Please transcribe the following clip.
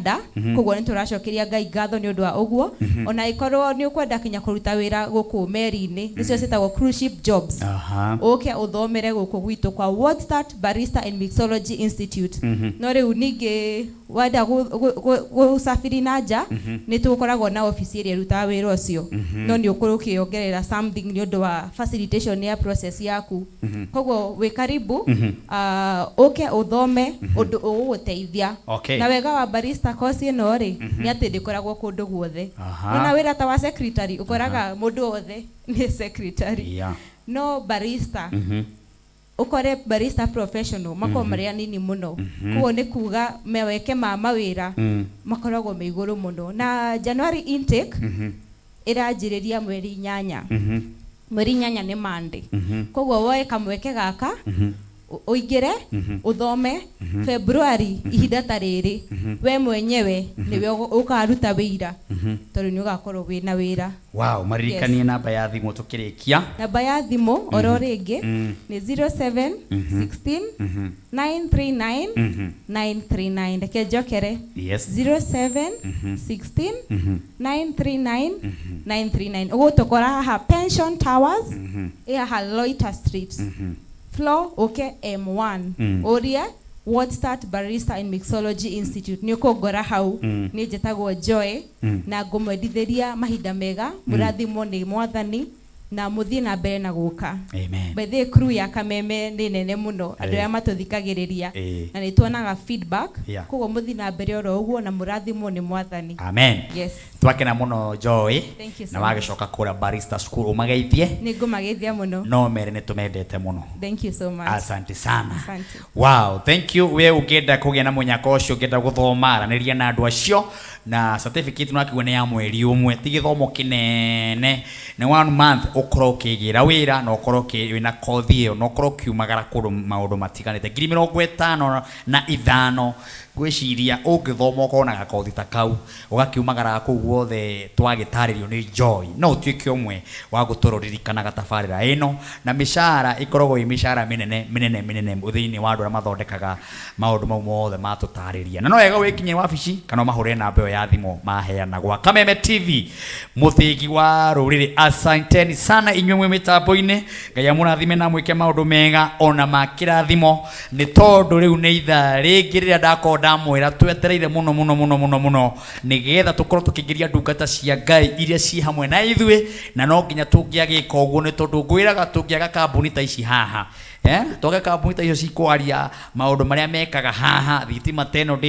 Canada. Koguo nĩ tũracokeria Ngai ngatho nĩ ũndũ wa ũguo. Ona ĩkorwo nĩ ũkwenda kinya kũruta wĩra gũkũ meri-inĩ, nĩcio ciĩtagwo cruise ship jobs, ũke ũthomere gũkũ gwitũ kwa Wordstart Barista and Mixology Institute. No rĩu ningĩ wenda gũcabiri na nja, nĩ tũkoragwo na obici ĩrĩa ĩrutaga wĩra ũcio, no nĩ ũkorwo ũkĩongerera something nĩ ũndũ wa facilitation ya process yaku. Koguo wĩ karibu, ũke ũthome ũndũ ũgũgũteithia. Na wega wa barista course ĩno rĩ, nĩ atĩ ndĩkoragwo kũndũ guothe. Ona wĩra ta wa secretary, ũkoraga mũndũ wothe nĩ secretary, no barista, ũkore barista professional makoragwo marĩ anini mũno. Koguo nĩ kuga maweke ma mawĩra makoragwo me igũrũ mũno. Na January intake ĩranjĩrĩria mweri 8. Mweri 8 nĩ Monday. Koguo woe kamweke gaka, ũingĩre ũthome. February ihinda ta rĩrĩ, we mwenyewe nĩwe ũkaruta wĩira, tondũ nĩ ũgakorwo wĩna wĩra. Wow, maririkanie namba ya thimũ tũkĩrĩkia. Namba ya thimũ oro rĩngĩ nĩ 07 16 939 939. Reke njokere. 07 16 939 939. Ũgũtũkora haha Pension Towers, ĩ haha Loiter Street, floor ũke M1. Ũrie Wordstart Barista and Mixology Institute, nĩ ũkũngora hau. Nĩ njĩtagwo Joy, na ngũmwendithĩria mahinda mega, mũrathimwo nĩ Mwathani na mũthiĩ na mbere na gũka. Amen. By the way, crew ya Kameme nĩ nene mũno, andũ arĩa matũthikagĩrĩria, na nĩ tuonaga feedback. Koguo mũthiĩ na mbere oro ũguo na mũrathimwo nĩ Mwathani. Amen. Yes. Twakena mũno, Joy. Thank you so Na much. wagĩcoka kũrĩa barista school ũmageithie. Nĩ ngũmageithia mũno. No mere nĩ tũmendete mũno. Thank you so much. Asante sana. Asante. Wow, thank you. We ũngĩenda kũgĩa na mũnyaka ũcio, ũngĩenda gũthoma, aranĩria na andũ acio. Na certificate no akiuga nĩ ya mweri 1, ti gĩthomo kĩnene, nĩ one month ũkorwo ũkĩgĩra wĩra na ũkorwo wĩna kothi ĩyo na ũkorwo ũkiumagara kũndũ maũndũ matiganĩte. 55,000, ngwĩciria ũngĩthoma ũkorwo na gakothi ta kau, ũgakiumagara kũu guothe twagĩtarĩrio nĩ Joy, no ũtuĩke ũmwe wa gũtũra ũririkanaga tabarĩra ĩno. Na mĩcara ĩkoragwo ĩ mĩcara mĩnene mĩnene mĩnene thĩinĩ wa andũ arĩa mathondekaga maũndũ mau mothe matũtarĩria. Na no wega wĩkinye wabici kana ũmahũrĩre namba ĩyo ya thimũ maheanagwa. Kameme TV, mũthĩgi wa rũrĩrĩ, asanteni sana inyuĩ mwĩ mĩtambo-inĩ. Ngai amũrathime na mwĩke maũndũ mega ona ma kĩrathimo, nĩ tondũ rĩu nĩ ithaa rĩngĩ rĩrĩa ndakorwo ndamwĩra twetereire mũno mũno mũno mũno mũno, nĩgetha tũkorwo tũkĩingĩria ndungata cia Ngai iria ci hamwe na ithuĩ. Na no nginya tũngĩagĩka ũguo, nĩ tondũ ngwĩraga tũngĩaga kambuni ta ici haha, twage kambuni ta icio cikwaria maũndũ marĩa mekaga haha, thitima ta ĩno ndĩ